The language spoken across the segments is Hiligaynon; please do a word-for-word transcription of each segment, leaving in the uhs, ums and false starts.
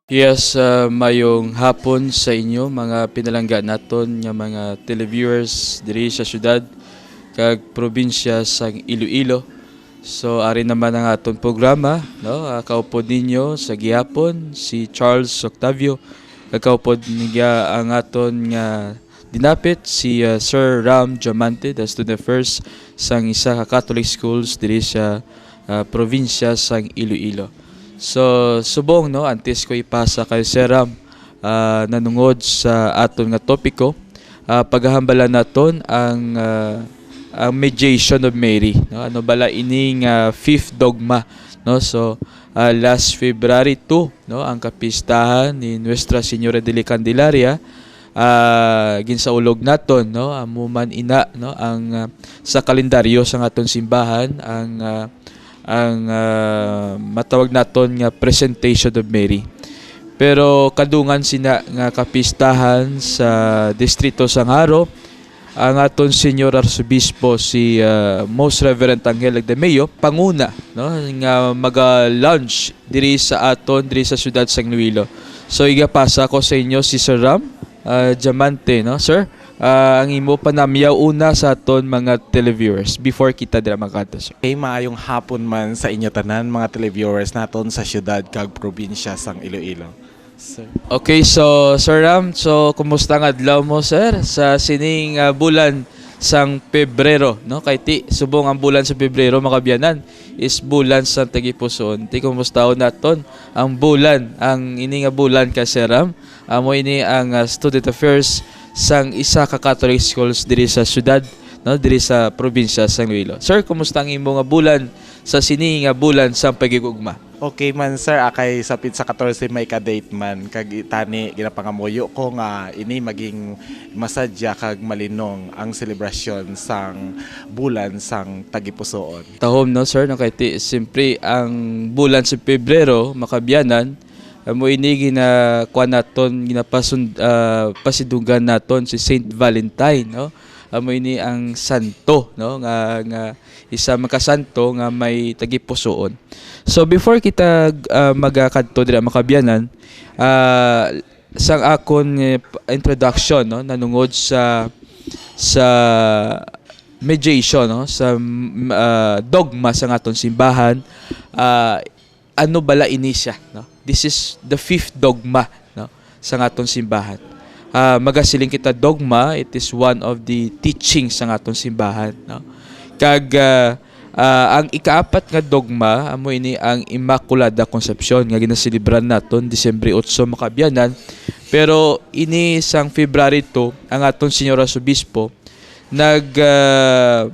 Yes, ah, mayong hapon sa inyo, mga pinalangga naton nga mga televiewers diri sa siyudad kag probinsya sang Iloilo. So, ari naman ang aton programa, no? Ah, kaupod ninyo sa gihapon si Charles Octavio, kag kaupod niya ang aton nga dinapit si, ah, Sir Ram Diamante, the student affairs sang isa ka Catholic schools diri sa, ah, probinsya sang Iloilo. So, subong, no, antes ko ipasa kay Sir Ram, ah, nanungod sa aton nga topiko, ah, pagahambala naton ang, ah, ang mediation of Mary, no? Ano bala ini nga fifth dogma, no? So, ah, last February two, no, ang kapistahan ni Nuestra Señora de la Candelaria, ah, ginsaulog naton, no, amo man ina, no, ang, ah, sa kalendaryo sang aton simbahan ang, ah, ang, ah, matawag naton nga Presentation of Mary. Pero kadungan sina nga kapistahan sa distrito sang Jaro, ang aton Señor Arsobispo, si, ah, Most Reverend Angel Agdameo, panguna, no, nga maga-launch diri sa aton, diri sa siyudad sang Iloilo. So, igapasa ko sa inyo si Sir Ram, ah, Diamante, no? Sir, ah, ang imo panamyaw una sa aton mga televiewers before kita dira magkadto, sir. Okay, maayong hapon man sa inyo tanan, mga televiewers naton sa siyudad kag probinsya sang Iloilo. Sir. Okay, so, Sir Ram, so kumusta ang adlaw mo, sir, sa sining, ah, bulan sang Pebrero, no? Kay ti subong ang bulan sa Pebrero, mga kabyanan, is bulan sa tagipusoon. Ti kumusta naton ang bulan, ang ini nga bulan ka, Sir Ram? Amo ini ang, ah, student affairs sang isa ka Catholic schools diri sa siyudad, no, diri sa probinsya sang Iloilo. Sir, kumusta ang imo nga bulan sa sini nga bulan sang pagigugma? Okay man, sir. Ah, kay sapit sa katorse may ka-date man, kag i-, tani ginapangamuyo ko nga ini maging masadya kag malinong ang selebrasyon sang bulan sang tagipusoon. Tahom, no, sir, no, kay ti, siyempre, ang bulan sa Pebrero, makabyanan, amo ini ginakuan naton, ginapasund-, ah, pasidugan naton si Saint Valentine, no? Amo ini ang santo, no, nga, nga isa makasanto nga may tagipusoon. So, before kita, ah, magakadto dira, makabyanan, ah, sang akon, eh, introduction, no, nanungod sa, sa mediation, no, sa, mm, ah, dogma sang aton simbahan, ah, ano bala ini siya, no? This is the fifth dogma, no, sang aton simbahan. Ah, magasiling kita dogma, it is one of the teachings sang aton simbahan, no? Kag, ah, ah, ang ikaapat nga dogma, amo ini ang Immaculada Concepcion nga ginaselebrar naton Disyembre otso, makabyanan. Pero ini sang February two, ang aton Señor Arsobispo nag, ah,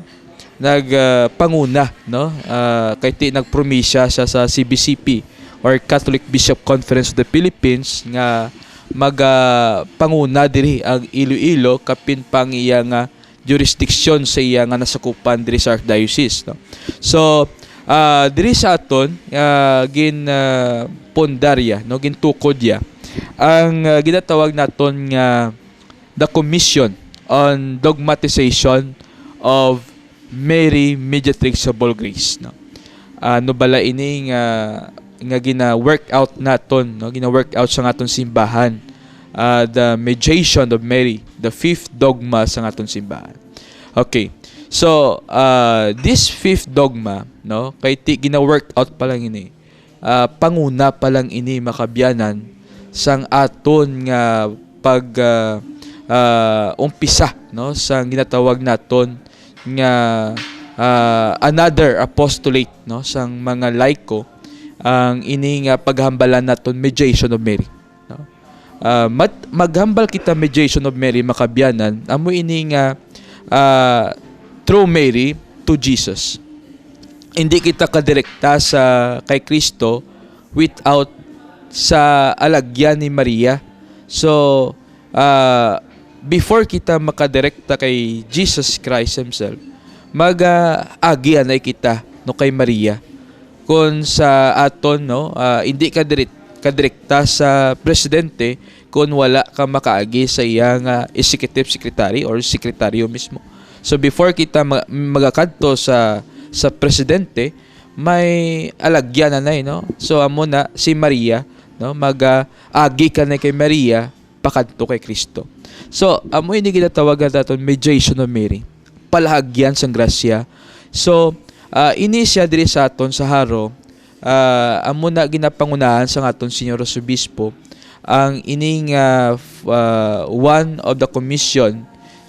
nag, ah, panguna, no? Ah, kay ti nagpromisya siya sa C B C P or Catholic Bishop Conference of the Philippines nga magapanguna diri ang Iloilo kapin pang iya nga jurisdiction sa iya nga nasakupan diri sa Archdiocese, no? So, ah, diri sa aton, ah, gin, ah, pundarya, no, gintukod ya ang, ah, ginatawag naton nga the Commission on Dogmatization of Mary Mediatrix of All Grace, no? Ano bala ini nga, nga gina-work out naton, no? Gina-work out sa aton simbahan, ah, the mediation of Mary, the fifth dogma sa aton simbahan. Okay. So, ah, this fifth dogma, no? Kay ti gina-work out pa lang ini, ah, panguna pa lang ini, makabyanan, sang aton nga pag, ah, ah, umpisa, no, sang ginatawag naton nga, ah, another apostolate, no, sang mga laiko, ang ini nga paghambalan naton mediation of Mary, no? Ah, mat-, maghambal kita mediation of Mary, makabyanan, amo ini nga, ah, through Mary to Jesus. Hindi kita kadirekta sa kay Kristo without sa alagyan ni Maria. So, ah, before kita makadirekta kay Jesus Christ himself, mag-, ah, agi anay kita, no, kay Maria. Kung sa aton, no, ah, hindi ka diri-, ka direkta sa presidente kung wala ka makaagi sa iya nga executive secretary or sekretaryo mismo. So, before kita ma-, magakadto sa, sa presidente, may alagyan anay, no? So, amo na si Maria, no? Mag, ah, agi ka na kay Maria, pakadto kay Kristo. So, amo ini ginatawag naton mediation of Mary. Palahagyan sang grasya. So, ah, ini siya diri sa aton sa Jaro, ah, amo na ginapangunahan sang aton Señor Arsobispo, ang ining, ah, f-, ah, one of the commission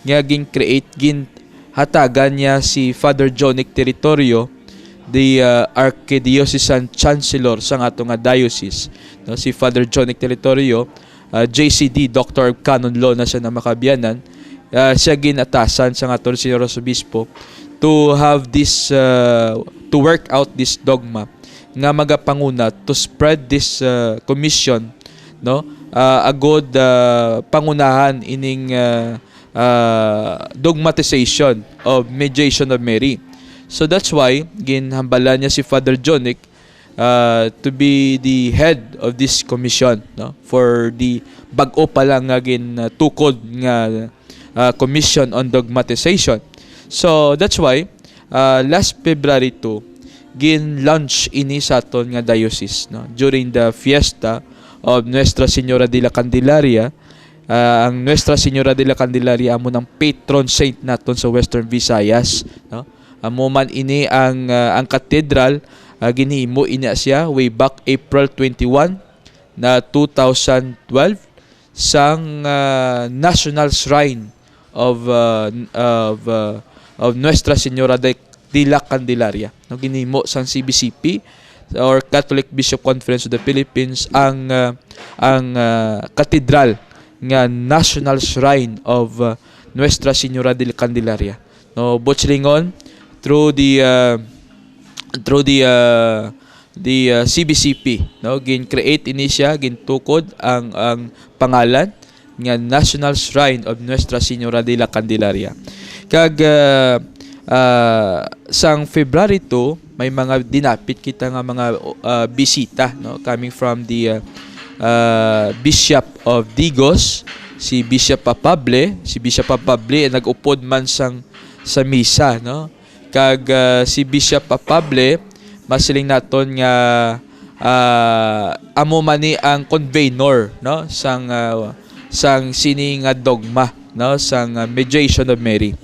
nga gin-create, ginhatagan niya si Father Jonic Territorio, the, ah, Archdiocesan Chancellor sang ato nga diocese, no? Si Father Jonic Territorio, ah, J C D, Doctor of Canon Law na siya na makabyanan, ah, siya ginatasan sang aton Señor Arsobispo to have this, ah, to work out this dogma nga magapanguna to spread this, ah, commission, no? Ah, agod, ah, pangunahan ining, ah, ah, dogmatization of mediation of Mary. So that's why ginhambalan niya si Father Jonic, ah, to be the head of this commission, no? For the bag-o pa lang nga gintukod nga, ah, commission on dogmatization. So that's why, ah, last February two, gin-launch ini sa aton nga diocese, no? During the fiesta of Nuestra Señora de la Candelaria, ah, ang Nuestra Señora de la Candelaria amo nang patron saint naton sa Western Visayas, no? Amo man ini ang, ah, ang katedral, ah, ginhimo ina siya way back April twenty-one na two thousand twelve sang, ah, National Shrine of, ah, n-, of, ah, of Nuestra Señora de, de la Candelaria. No, ginhimo sang C B C P or Catholic Bishop Conference of the Philippines ang, ah, ang, ah, katedral nga National Shrine of, ah, Nuestra Señora de la Candelaria. No, buot silingon, through the, ah, through the, ah, the, ah, C B C P, no, gin-create ini siya, gintukod ang, ang pangalan nga National Shrine of Nuestra Señora de la Candelaria. Kag, ah, ah, sang February two, may mga dinapit kita nga mga, ah, bisita, no, coming from the, ah, ah, Bishop of Digos, si Bishop Papable. Si Bishop Papable nag-upod man sang, sa misa, no? Kag, ah, si Bishop Papable, masiling naton nga, ah, amo man ni ang convener, no, sang, ah, sang sini nga dogma, no, sang, ah, mediation of Mary.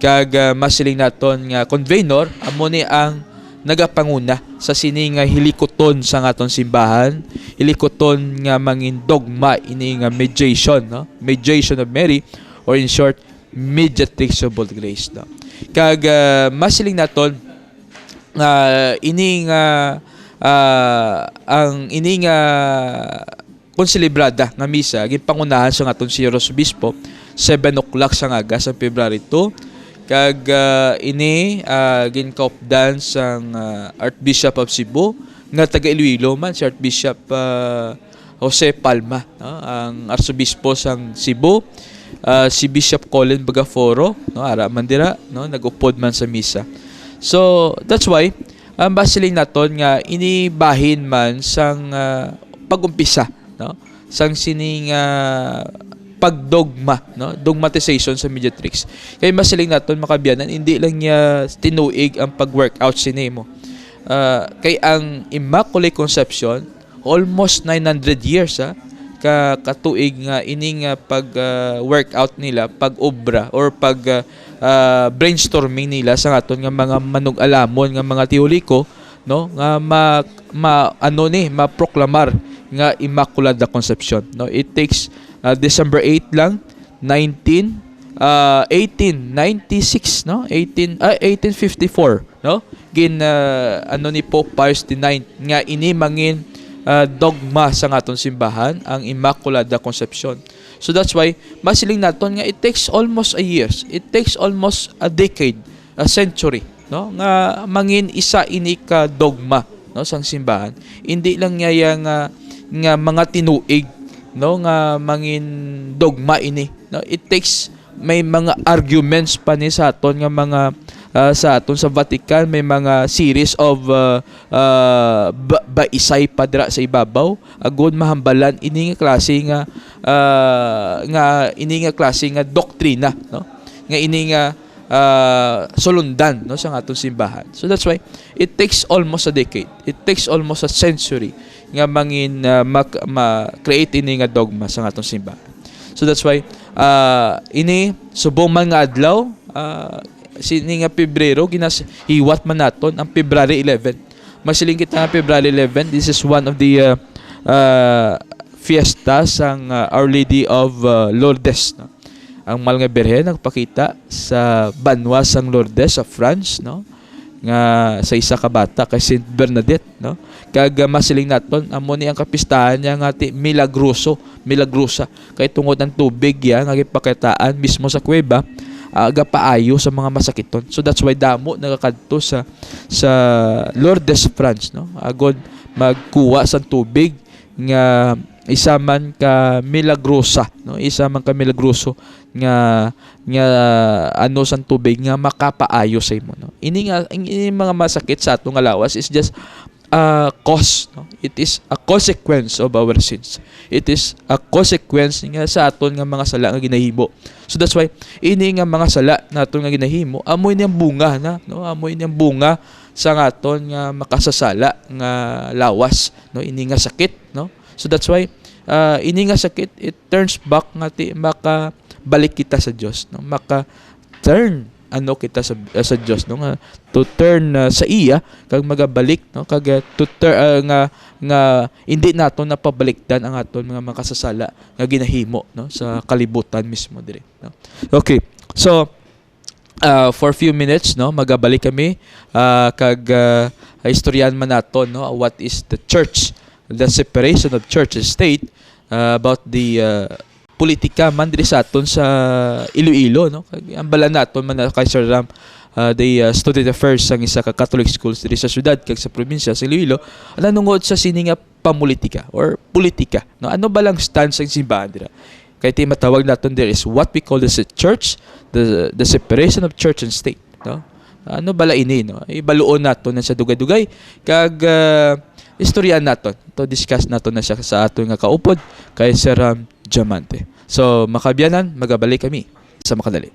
Kag, ah, masiling naton nga convener amo ni ang nagapanguna sa sini nga hilikuton sang aton simbahan, hilikuton nga mangin dogma ini nga mediation, no, mediation of Mary, or in short, Mediatrix of All Grace, no? Kag, ah, masiling naton nga ini nga, ah, ang ini nga konselebrada nga misa ginpangunahan sang aton Señor Arsobispo, seven o'clock sang aga sang February two. Kag, ah, ini, ah, ginkaupdan sang, ah, Archbishop of Cebu, nga taga Iloilo man, si Archbishop, ah, Jose Palma, no? Ang Arsobispo sang Cebu, ah, si Bishop Colin Bagaforo, no? Ara man dira, no? Nag-upod man sa misa. So, that's why, ang basiling naton nga ini bahin man sang, ah, pag-umpisa, no? Sang sini nga pagdogma, no? Dogmatization sa mediatrix. Kay masiling naton, mga kaabyanan, hindi lang niya tinuig ang pag-work out sini mo. Ah, kay ang Immaculate Conception, almost nine hundred years, ha, ka, katuig nga ini nga pag, ah, work out nila, pag-obra, or pag, ah, ah, brainstorming nila sa aton nga mga manug-alamon nga mga teoliko, no, nga ma, ma, ano ni, maproklamar nga Immaculada Concepcion, no? It takes, ah, December eight lang, nineteen, ah, eighteen ninety-six, no? Eighteen, ah, eighteen fifty-four, no? Gin, ah, ano ni Pope Pius the ninth nga ini mangin, ah, dogma sa aton simbahan ang Immaculada Concepcion. So that's why masiling naton nga it takes almost a years, it takes almost a decade, a century, no, nga mangin isa ini ka dogma, no, sang simbahan. Hindi lang niya ya nga, nga mga tinuig, no, nga mangin dogma ini, no. It takes, may mga arguments pa ni sa aton nga mga, ah, sa aton sa Vatican, may mga series of, ah, ah, ba, baisay pa dira sa ibabaw, agud mahambalan ini nga klase nga, ah, nga ini nga klase nga doktrina, no, nga ini nga, ah, sulundan, no, sa aton simbahan. So that's why it takes almost a decade. It takes almost a century nga mangin, ah, mak-, ma-create ini nga dogma sa aton simbahan. So that's why, ah, ini subong man nga adlaw, ah, sini nga Pebrero, ginas-, hiwat man naton ang February eleven. Masiling kita nga February eleven, this is one of the, ah, ah, fiesta sang, ah, Our Lady of, ah, Lourdes, no? Ang Mahal nga Birhen nagpakita sa banwa sang Lourdes sa France, no? Nga sa isa ka bata kay Saint Bernadette, no? Kag, ah, masiling naton, amo ni ang kapistahan niya nga ti-, milagroso, milagrosa. Kay tungod ang tubig ya nga gipakitaan mismo sa kuweba, ah, gapaayo sa mga masakiton. So that's why damo nagakadto sa, sa Lourdes, France, no? Agod magkuha sa tubig nga isa man ka milagrosa, no? Isa man ka milagroso nga, nga ano sang tubig nga makapaayo sa imo, no? Ini nga, ini mga masakit sa ato nga lawas is just a cause, no? It is a consequence of our sins. It is a consequence nga sa aton nga mga sala nga ginahimo. So that's why ini nga mga sala naton nga ginahimo, amo ini ang bunga na, no? Amo ini ang bunga sa aton nga makasasala nga lawas, no? Ini nga sakit, no? So that's why, ah, ini nga sakit, it turns back nga ti makabalik kita sa Dios, no? Maka turn ano kita sa, ah, sa Dios, no? Nga to turn, ah, sa iya kag magabalik, no? Kag, ah, to tur-, ah, nga, nga hindi nato napabalikdan ang aton mga makasasala nga ginahimo, no? Sa kalibutan mismo diri, no? Okay. So, ah, for few minutes, no, magabalik kami, ah, kag, ah, istoryahan man nato, no, what is the church, the separation of church and state, ah, about the, ah, politika man diri sa aton sa Iloilo, no? Kag ang balaan naton man na kay Sir Ram, ah, the, ah, student affairs sang isa ka Catholic schools diri sa syudad kag sa probinsya sa Iloilo, nanungod sa sini nga pamulitika or politika, no? Ano ba lang stance sang simbahan dira? Kay ti matawag naton there is what we call the se-, church, the, the separation of church and state, no? Ano bala ini, no? Ibaluon nato na sa dugay-dugay kag, ah, istoryahan naton. To discuss nato na siya sa aton nga kaupod kay Sir Ram Diamante. So, makabyanan, magabalik kami sa makadali.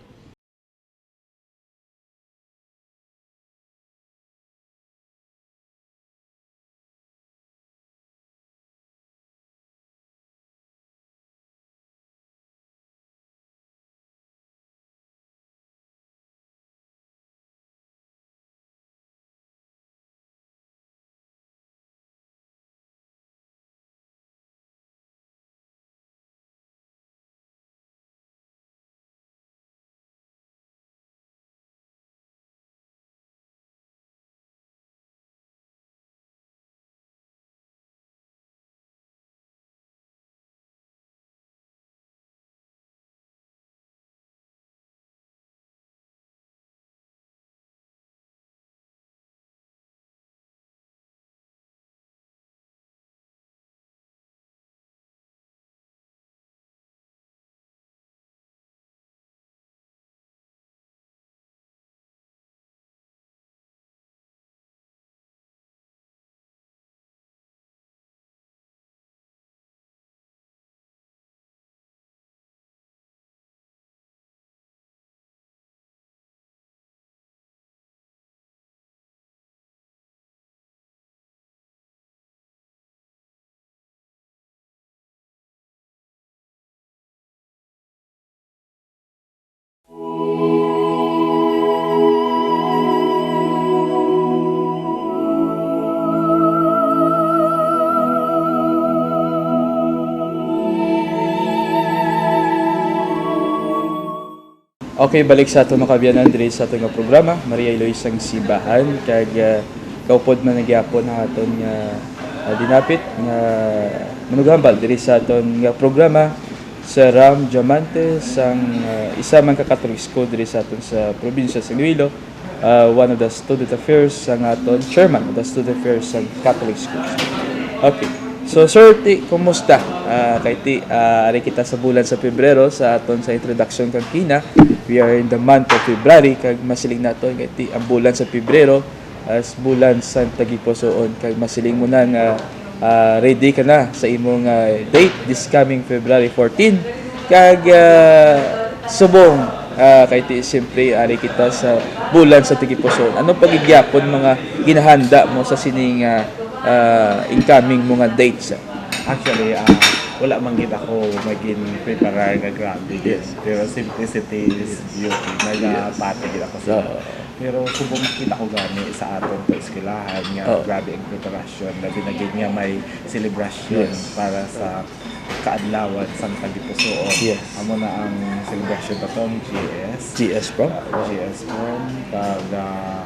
Okay, balik sa aton mga kaabyanan diri sa aton nga programa, Maria Eloisa nga Simbahan, kag, ah, kaupod man na gyapon ang aton nga, ah, dinapit nga manughambal diri sa aton nga programa, Sir Ram Diamante, sang, ah, isa man ka Catholic school diri sa aton sa probinsya sa Iloilo, ah, one of the student affairs sang aton chairman of the student affairs sang Catholic schools. Okay. So, Sir T, kumusta? Ah, kay ti, ah, ari kita sa bulan sa Pebrero sa aton sa introduction kang kina. We are in the month of February, kag masiling naton kay ti ang bulan sa Pebrero as bulan sa tagipusoon, kag masiling mo na nga, ah, ready ka na sa imong, ah, date this coming February fourteen. Kag, ah, subong, ah, kay ti, siyempre, ari kita sa bulan sa tagipusoon. Ano pa gid gyapon mga ginahanda mo sa sining, ah, ah, incoming mo nga dates, ah? Actually, ah, wala man gid ako magin preparar nga grabe gid. Yes. Pero simplicity is beauty. Nagapati gid ako sa Oo. Pero subong makita ko gani sa aton pa eskwelahan nga Oo. grabe ang preparasyon. Labi na gid nga may celebration Yes. para sa kaadlawan sang tagipusoon. Yes. Amo na ang celebration ta tong G S. G S prom? Ah, G S prom, kag, ah,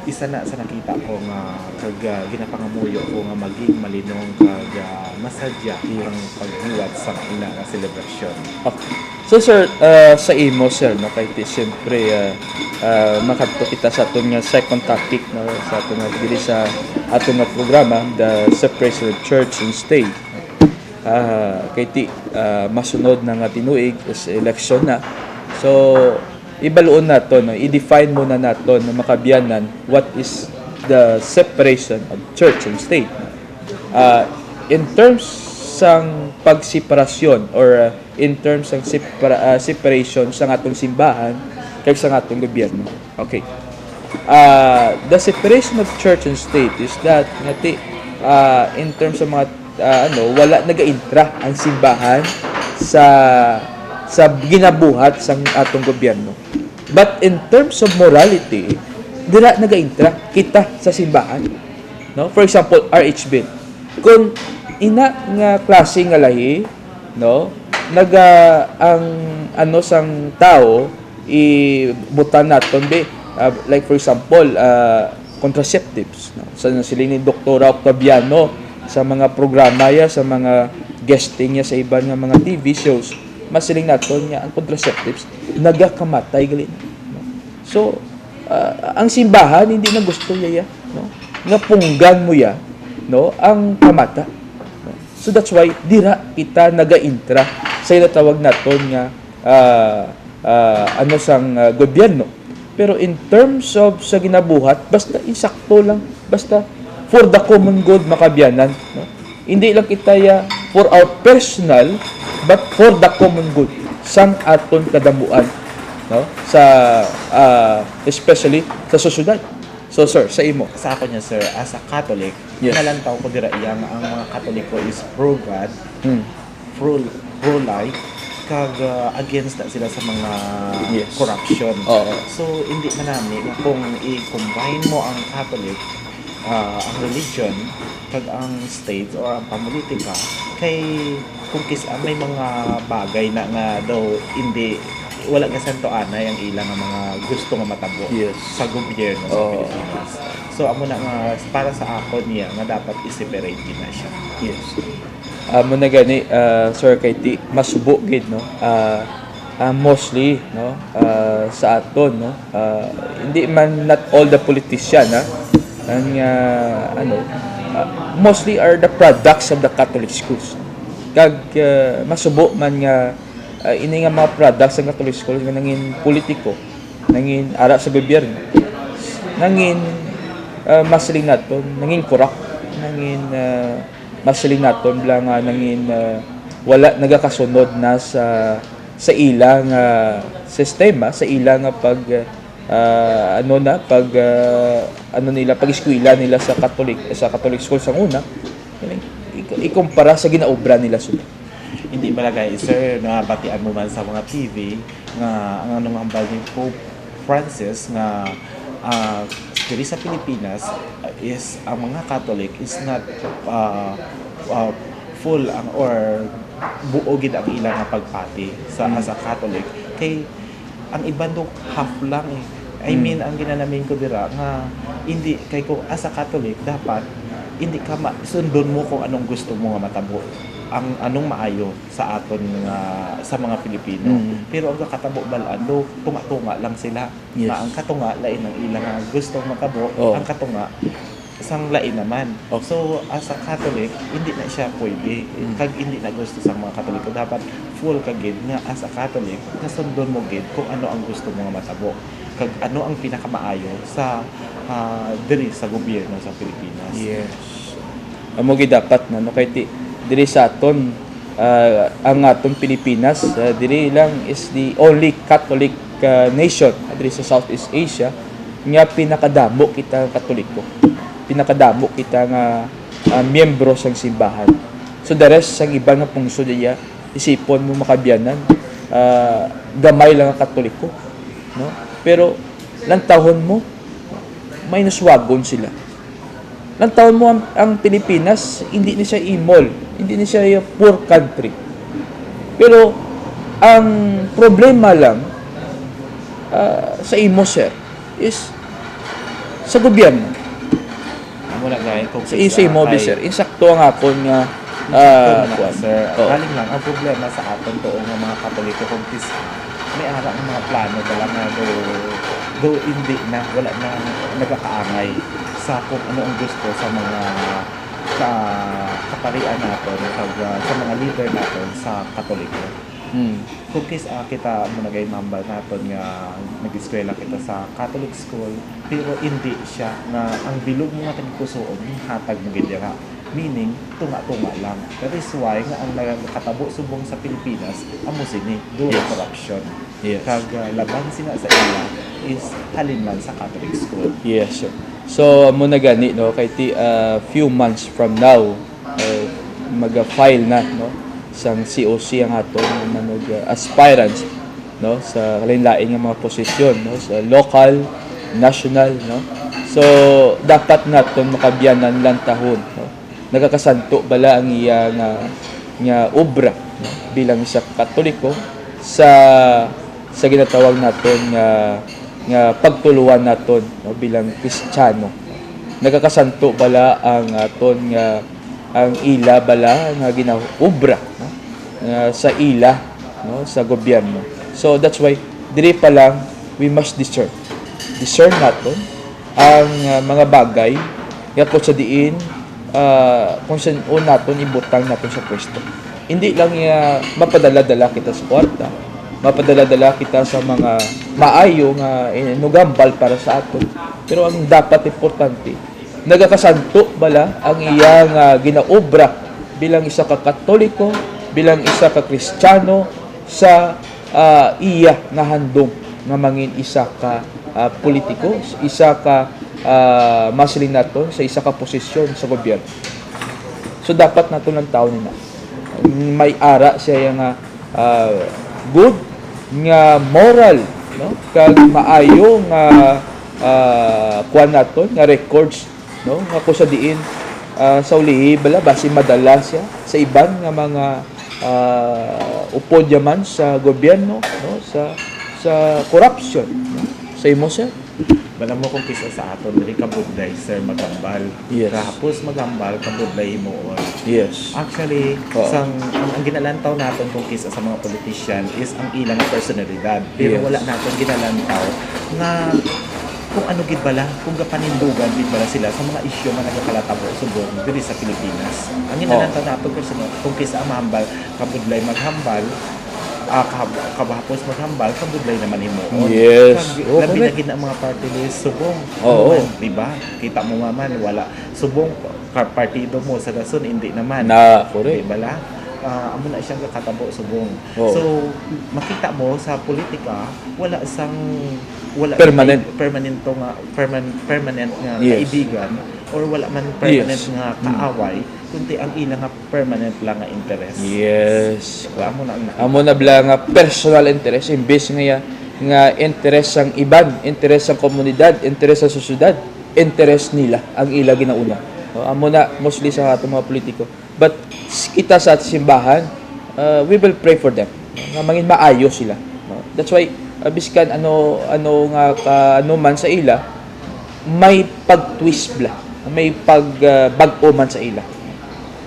isa na sa nakita ko nga, kag, ah, ginapangamuyo ko nga maging malinong kag, ah, masadya Yes. ang pagbuhat sang ina nga celebration. Okay. So, sir, ah, sa imo, sir, no, kay ti-, siyempre, ah, ah, makadto kita sa aton nga second topic, no, sa aton nga, diri sa aton nga programa, the separation of church and state. Ah, kay ti-, ah, masunod na nga tinuig is election na. So, ibaluon nato, no, i-define muna nato, no, mga kaabyanan, what is the separation of church and state. Ah, in terms sang pagseparasyon or, ah, in terms sang separa-, ah, separation sang atong simbahan kag sang atong gobyerno. Okay. Ah, the separation of church and state is that nga ti-, ah, in terms of mga, ah, ano, wala nagaintra ang simbahan sa, sa ginabuhat sang atong gobyerno. But in terms of morality, dira nagaintra kita sa simbahan. No? For example, R H Bill. Kung ina nga klase nga lahi, no, naga ang ano sang tawo ibutang naton bi, ah, like for example, ah, contraceptives, no? Sa nasiling ni Doktora Octaviano sa mga programa ya, sa mga guesting ya sa iban nga mga T V shows, masiling naton nga ang contraceptives nagakamatay gali, no? So, ah, ang simbahan hindi na gusto ya, ya, no? Nga punggan mo ya, no, ang kamata, no? So that's why dira kita nagaintra sa ginatawag naton nga, ah, ah, ano sang, ah, gobyerno. Pero in terms of sa ginabuhat, basta insakto lang, basta for the common good, mga kaabyanan, no? Hindi lang kita ya for our personal, but for the common good sang aton kadamuan, no? Sa, ah, especially sa sosyedad. So, sir, sa imo? Sa ako niya, sir, as a Catholic, Yes. nalantaw ko dira iya nga ang mga Katoliko is pro-God, Hmm. pro, pro-life, kag, ah, against na sila sa mga Yes. corruption. Oo. So, hindi man nami nga kung i-combine mo ang Catholic, ah, ang religion, kag ang state or ang pamulitika, kay kung kis-, ah, may mga bagay na nga daw hindi, wala nga santo anay ang ila nga mga gusto nga matabo Yes. sa gobyerno sa Oo. Pilipinas. So, amo na nga para sa akon niya nga dapat i-separate gid na siya. Yes. Amo na gani, ah, Sir, kay ti-, masubo gid, no? Ah, ah, mostly, no, ah, sa aton, no, ah, hindi man, not all the politician, ha, ang, ah, ano, ah, mostly are the products of the Catholic schools. Kag, ah, masubo man nga, ah, ini nga mga products sa Catholic schools nga nangin politiko, nangin ara sa gobyerno, nangin, ah, masiling naton, nangin corrupt, nangin, ah, masiling naton bala nga nangin, ah, wala nagakasunod na sa, sa ila nga sistema, sa ila nga pag, ah, ano na, pag, ah, ano nila, pag-eskwela nila sa Catholic, sa Catholic school sa una, i-, ikumpara sa ginaobra nila sila. Hindi balagay, sir, nabatian mo man sa mga T V nga ang anong hambal ni Pope Francis nga, ah, diri sa Pilipinas, ah, is ang mga Catholic is not, ah, ah, full ang, or buo gid ang ila nga pagpati sa, Mm. as a Catholic. Kay ang iban do half lang eh. I Mm. mean, ang ginanamin ko dira nga hindi, kay kung as a Catholic, dapat hindi ka ma-, sundon mo kung anong gusto mo nga matabo, ang anong maayo sa aton nga, sa mga Pilipino. Mm. Pero ang kakatabo bal-an do, tunga-tunga lang sila. Yes. Na ang katunga, lain ang ilang nga gustong matabo, Oo. ang katunga, sang lain naman. Okay. So, as a Catholic, hindi na siya pwede. Mm. Kag hindi na gusto sa mga Katoliko. Dapat full ka gid nga as a Catholic, nasundon mo gid kung ano ang gusto mo nga matabo. Kag ano ang pinakamaayo sa, ah, diri sa gobyerno sa Pilipinas. Yes. Amo gid dapat na, no? Kay ti-, diri sa aton, ah, ang aton Pilipinas, ah, diri lang is the only Catholic, ah, nation, ah, diri sa Southeast Asia nga pinakadamo kita Katoliko. pinakadamo kita nga, ah, miyembro sang simbahan. So, the rest sang iban nga pungsod iya, isipon mo, mga kaabyanan, ah, gamay lang nga Katoliko, no? Pero lantawon mo, may naswagon sila. Lantawon mo ang, ang Pilipinas, hindi ni siya imol, hindi ni siya poor country. Pero ang problema lang, ah, sa imo, sir, is sa gobyerno. Amo na gani, kung Sa imo, sir, insakto ang akon nga, ah, kuwan. Sir, oh. Galing lang, ang problema sa aton to nga mga Katoliko, kung kis-, may ara nga mga plano ba lang nga do, do hindi na, wala na nagakaangay sa kung ano ang gusto sa mga ka, kaparian naton, kag, ah, sa mga leader naton sa Katoliko. Hmm. Kung kis-, ah, kita mo nagay mambal naton nga nag-eskwela kita sa Catholic school, pero hindi siya nga ang bilog mo nga tagipusoon, hatag mo gid dira. Meaning, tunga-tunga lang. That is why nga ang nagakatabo subong sa Pilipinas, amo sini, duro Yes. corruption. Yes. Kag, ah, laban sina sa ila is halin man sa Catholic school. Yes, sir. So, amo na gani, no, kay ti, ah, few months from now, uh, mag-file na, no, sang C O C ang aton nga mga, uh, aspirants, no, sa lain-lain nga mga posisyon, no, sa local, national, no. So, dapat naton, mga kaabyanan, lantawon, no. Nagakasanto bala ang iya nga, nga obra, no, bilang isa ka Katoliko sa, sa ginatawag naton nga, nga pagtuluan naton, no, bilang Kristiyano? Nagakasanto bala ang aton nga, ang ila bala nga ginaobra, no, nga sa ila, no, sa gobyerno? So that's why diri pa lang we must discern. Discern naton ang, ah, mga bagay nga kung sa diin, ah, kung sa-, o naton ibutang naton sa pwesto. Hindi lang nga mapadala-dala kita sa kwarta, mapadala-dala kita sa mga maayo nga, eh, nugambal para sa aton. Pero ang dapat importante, nagakasanto bala ang iya nga ginaobra bilang isa ka Katoliko, bilang isa ka Kristiyano sa, ah, iya nga handom nga mangin isa ka, ah, politiko, isa ka, ah, masiling naton, sa isa ka posisyon sa gobyerno. So, dapat naton lantawon ina. May ara siya nga, ah, good nga moral, no? Kag maayo nga, ah, kuwan naton, nga records, no? Nga kung sa diin, ah, sa ulihi bala, basi madala siya sa iban nga mga, ah, upod yaman sa gobyerno, no? Sa, sa corruption, no? Sa imo, sir? Bala mo kung kis-a sa aton diri, kabudlay, sir, maghambal. Yes. Kahapos maghambal, kabudlay himuon. Yes. Actually, Oo. sang, ang, ang ginalantaw naton kung kis-a sa mga politician is ang ilang personalidad. Pero Yes. wala naton ginalantaw nga kung ano gid bala, kung gapanindugan gid bala sila sa mga isyu nga nagakalatabo subong diri sa Pilipinas. Ang Oo. ginalantaw naton personal, kung kis-a mahambal, kabudlay maghambal, ah, kab-, kabahapos maghambal, kabudlay naman himuon. Yes. Kag, Oh, labi na correct. gid ang mga party list subong. Oo. Ano man, di ba? Kita mo nga man, wala. Subong, ka-, partido mo sa dason, hindi naman. Na, correct. Di ba la? Ah, amo na siyang kakatabo subong. Oo. So, makita mo sa politika, wala sang, wala Permanent. permanento nga, perman-, permanent nga Yes. kaibigan, or wala man permanent Yes. nga Mm. kaaway, kundi ang ila nga permanent lang nga interest. Yes. So, amo na ang nakita. Amo na bala nga personal interest, imbes nga, nga interest sang iban, interest sang komunidad, interest sa sosyedad, interest nila ang ila ginauna. No, amo na mostly sa atong mga politiko. But s-, kita sa simbahan, uh, we will pray for them, no, nga mangin maayo sila, no? That's why, uh, biskan ano, ano nga ka-, ano man sa ila, may pag-twist bala, may pag, ah, bag-o man sa ila.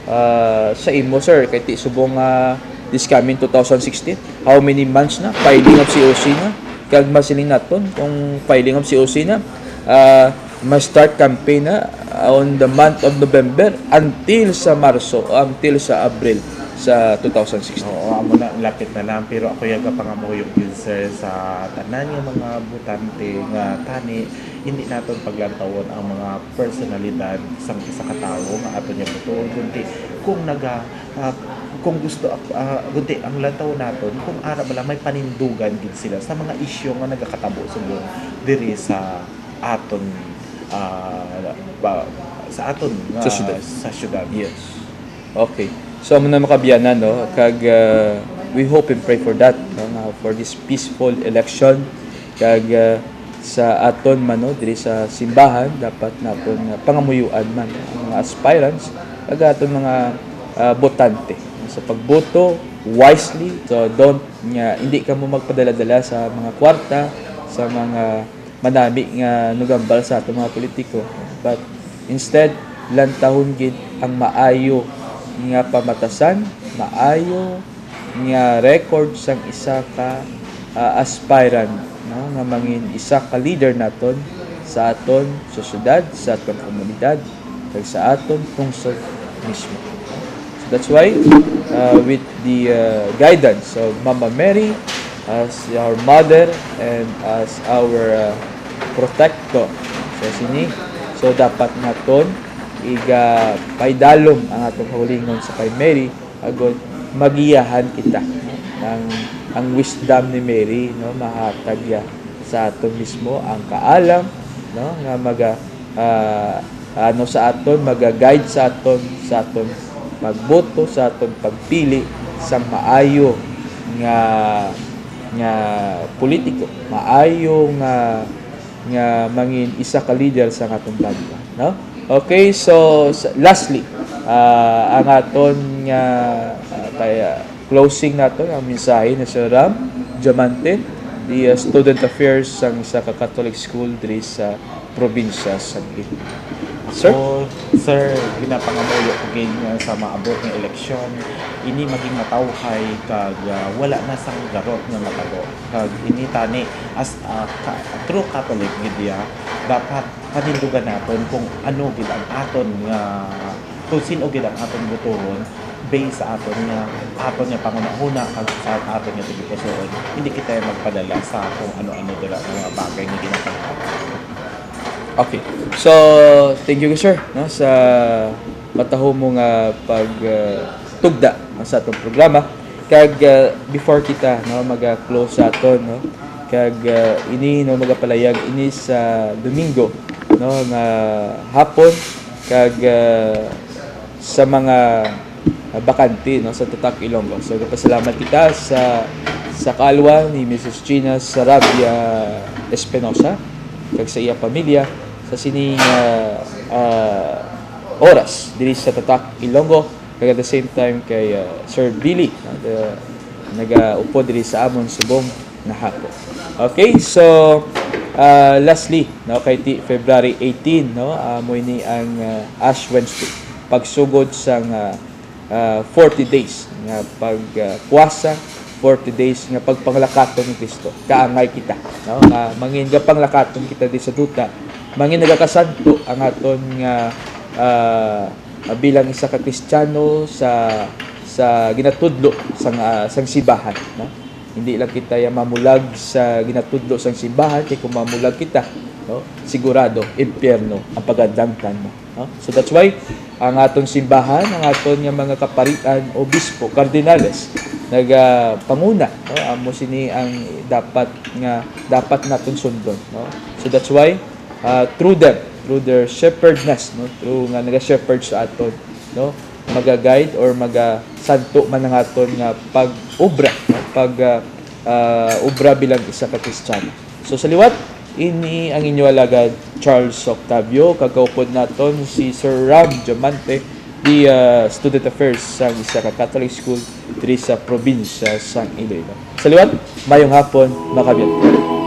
Ah, sa imo, sir, kay ti subong nga this coming two thousand sixteen, how many months na filing of C O C na? Kag masiling naton kung filing of C O C na, ah, ma-start campaign na on the month of November until sa Marso, until sa Abril sa two thousand sixteen. Oo, amo na, lapit na lang. Pero ako yung kapangamuyo yun, sir, sa tanan nga mga botante nga tani, hindi naton paglantawon ang mga personalidad sang isa ka tawo nga ato niya butuon, kundi kung naga-, ah, kung gusto, ah, kundi ang lantawon naton kung ara bala may panindugan gid sila sa mga isyu nga nagakatabo subong diri sa aton, ah, pa-, sa aton nga Sa syudad. Sa syudad. Yes. Okay. So, amo na, mga kaabyanan, no? Kag, uh, we hope and pray for that, no? Nga for this peaceful election. Kag, uh, sa aton man, no? Diri sa simbahan, dapat naton nga pangamuyuan man ang mga aspirants, kag aton mga, uh, botante. Sa pagboto, wisely, so don't, nga, hindi kamo magpadala-dala sa mga kwarta, sa mga manami nga nugambal sa atong mga politiko. But instead, lantahon gid ang maayo nga pamatasan, maayo nga record sang isa ka, ah, aspirant, no, nga mangin isa ka leader naton sa aton sosyedad, sa aton komunidad, kag sa aton pungsod mismo. So that's why, uh, with the, uh, guidance of Mama Mary as our mother and as our, uh, protector, so sini, so dapat naton igapaidalom ang atong kaugalingon sa kay Mary, agod magiyahan kita. Ang, ang wisdom ni Mary, no, mahatag ya sa aton mismo, ang kaalam, no, nga maga, ah, ano sa aton, maga-guide sa aton, sa aton pagboto, sa aton pagpili sang maayo nga, nga politiko, maayo nga, nga mangin isa ka leader sa atong banwa, no? Okay, so, s- lastly, ah, ang aton nga, ah, kaya closing naton ang mensahe ni Sir Ram Diamante, the, uh, student affairs sang isa ka Catholic school diri sa probinsya sa Iloilo. Sir? O, sir, ginapangamuyo ko gid nga sa maabot nga eleksyon, ini maging matawhay kag, ah, wala na sang garot nga matago. Kag ini tani, as a ka- true Catholic gid ya, dapat panindugan naton kung ano gid ang aton nga, kung sin-o gid ang aton botohon based sa aton nga, aton nga panghunahuna kag sa aton nga tagipusoon. Hindi kita magpadala sa kung ano-ano dira nga mga bagay nga ginapangamuyo. Okay. So, thank you, sir, no, sa matahom mo nga pag, uh, tugda, no, sa atong programa. Kag, uh, before kita, no, maga-close sa aton, no, kag, uh, ini, no, magapalayag ini sa Domingo, no, nga hapon, kag, uh, sa mga, uh, bakante, no, sa Tatak Ilonggo. So, gapasalamat kita sa, sa kaalwa ni Missus Gina Sarabia Espinosa kag sa iya pamilya sa sining, uh, uh, oras diri sa Tatak Ilonggo, kag at the same time kay, uh, Sir Billy, no, the, nagaupod diri sa amon subong nga hapon. Okay, so, uh, lastly, no, kay ti February eighteen, no, amo ini ang, uh, Ash Wednesday, pagsugod sang, uh, uh, forty days nga pag, uh, puasa, forty days nga pagpanglakaton ni Cristo. Kaangay kita, no, nga mangin gapanglakaton kita di sa duta, mangin nagakasanto ang aton nga, uh, bilang isa ka Kristiyano sa, sa ginatudlo sang, uh, sang simbahan, no? Hindi lang kita ya mamulag sa ginatudlo sang simbahan, kay kung mamulag kita, no, sigurado impyerno ang pagandangtan mo, no? So that's why ang aton simbahan, ang aton nga mga kaparian, obispo, kardinales, nagapanguna, no? Amo sini ang dapat nga, dapat naton sundon, no? So that's why, uh, through them, through their shepherdness, no, through nga naga-shepherd sa aton, no, maga-guide or magasanto man ang aton nga pag-obra, no, pag, uh, uh, obra bilang isa ka Kristiyano. So sa liwat, ini ang inyo alagad, Charles Octavio, kag kaupod naton si Sir Ram Diamante, the, uh, student affairs sang isa ka Catholic school diri sa probinsya sang Iloilo. Sa liwat, mayong hapon, mga kaabyanan.